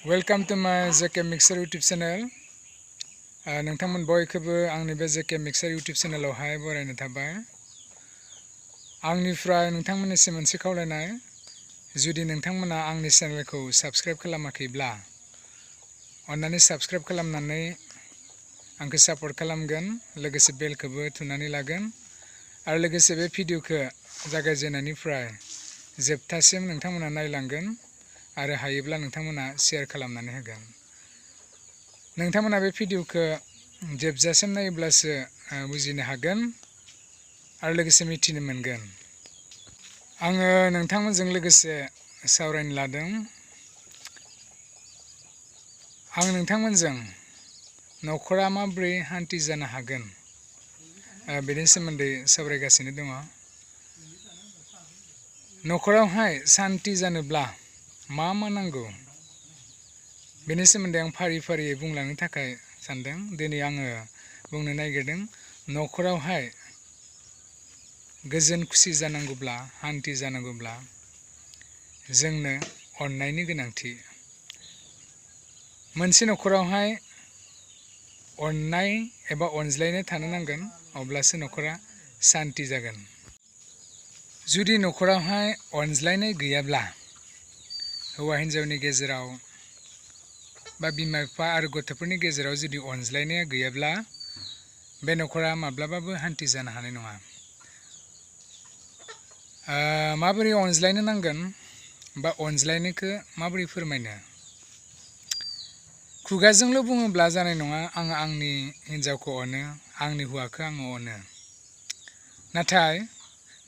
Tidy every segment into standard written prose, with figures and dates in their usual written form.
Welcome to my JK Mixer YouTube channel. नोंथांमोन बयखौबो आंनि बे JK Mixer YouTube चेनेलावहाय बरायनो थाबाय। आंनिफ्राय नोंथांमोननिसिम मोनसे खावलायनाय, जुदि नोंथांमोना आंनि चेनेलखौ साबस्क्राइब खालामाखैब्ला अन्नानै साबस्क्राइब खालामनानै आंखौ सापर्ट खालामगोन, लोगोसे बेलखौबो थुनानै लागोन आरो लोगोसे बे भिडिअखौ जागायजेननायनिफ्राय जोबथासिम नोंथांमोना नायलांगोन आरो हायोब्ला नोंथांमोना शेयार खालामनानै होगोन। नोंथांमोना बे भिडिअखौ जोबजासिम नायोब्लासो बुजिनो हागोन आरो लोगोसे मिथिनो मोनगोन। आङो नोंथांमोनजों लोगोसे सावरायनो लादों। आं नोंथांमोनजों न'खरा माबोरै हान्थि जानो हागोन बेनि सोमोन्दै सावरायगासिनो दङ। न'खरावहाय सान्थि जानोब्ला मा नांगौ बेनि सोमोन्दै आं फारि फारियै बुंलांनो थाखाय सानदों। दिनै आङो बुंनो नागिरदों, न'खरावहाय गोजोन खुसि जानांगौब्ला, हान्थि जानांगौब्ला जोंनो अननायनि गोनांथि। मोनसे न'खरावहाय अननाय एबा अनज्लायनाय थानो नांगोन, अब्लासो न'खरा सान्थि जागोन। जुदि न'खरावहाय अनज्लायनाय गैयाब्ला, हौवा हिन्जावनि गेजेराव बा बिमा बिफा आरो गथ'फोरनि गेजेराव जुदि अनज्लायनाया गैयाब्ला, बे न'खरा माब्लाबाबो हान्थि जानो हानाय नङा। माबोरै अनज्लायनो नांगोन बा अनज्लायनायखौ माबोरै फोरमायनो? खुगाजोंल' बुङोब्ला जानाय नङा, आं आंनि हिन्जावखौ अनो, आंनि हौवाखौ आङो अनो। नाथाय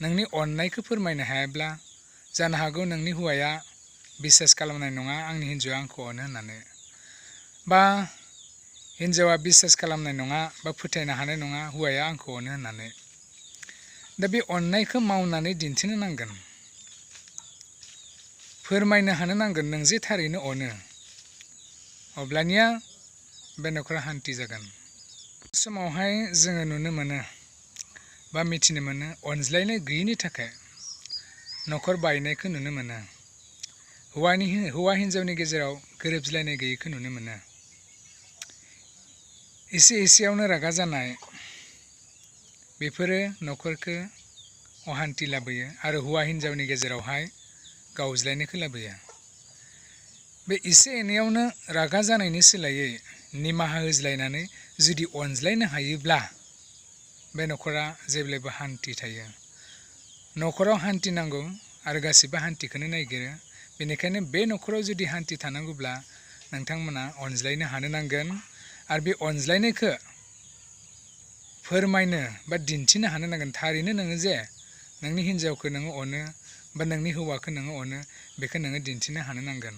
नोंनि अननायखौ फोरमायनो हायाब्ला जानो हागौ नोंनि हौवाया बिसास खालामनाय नङा आंनि हिन्जावआ आंखौ अनो होननानै, बा हिन्जावा बिसास खालामनाय नङा बा फोथायनो हानाय नङा हौवाया आंखौ अनो होननानै। दा बे अननायखौ मावनानै दिन्थिनो नांगोन, फोरमायनो हानो नांगोन नों जे थारैनो अनो, अब्लानिया बे न'खरा हान्थि जागोन। समावहाय जोङो नुनो मोनो बा मिथिनो मोनो, अनज्लायनाय गैयिनि थाखाय न'खर बायनायखौ नुनो मोनो। हौवा हिन्जावनि गेजेराव गोरोबज्लायनाय गैयैखौ नुनो मोनो। एसेयावनो रागा जानाय, बेफोरो न'खरखौ अहान्थि लाबोयो आरो हौवा हिन्जावनि गेजेरावहाय गावज्लायनायखौ लाबोयो। बे एसे एनैयावनो रागा जानायनि सोलायै निमाहा होज्लायनानै जुदि अनज्लायनो हायोब्ला बे न'खरा जेब्लायबो हान्थि थायो। न'खराव हान्थि नांगौ आरो गासिबो हान्थिखौनो नागिरो। बेनिखायनो बे न'खराव जुदि हान्थि थानांगौब्ला नोंथांमोना अनज्लायनो हानो नांगोन आरो बे अनज्लायनायखौ फोरमायनो बा दिन्थिनो हानो नांगोन। थारैनो नोङो जे नोंनि हिन्जावखौ नोङो अनो बा नोंनि हौवाखौ नोङो अनो, बेखौ नोङो दिन्थिनो हानो नांगोन।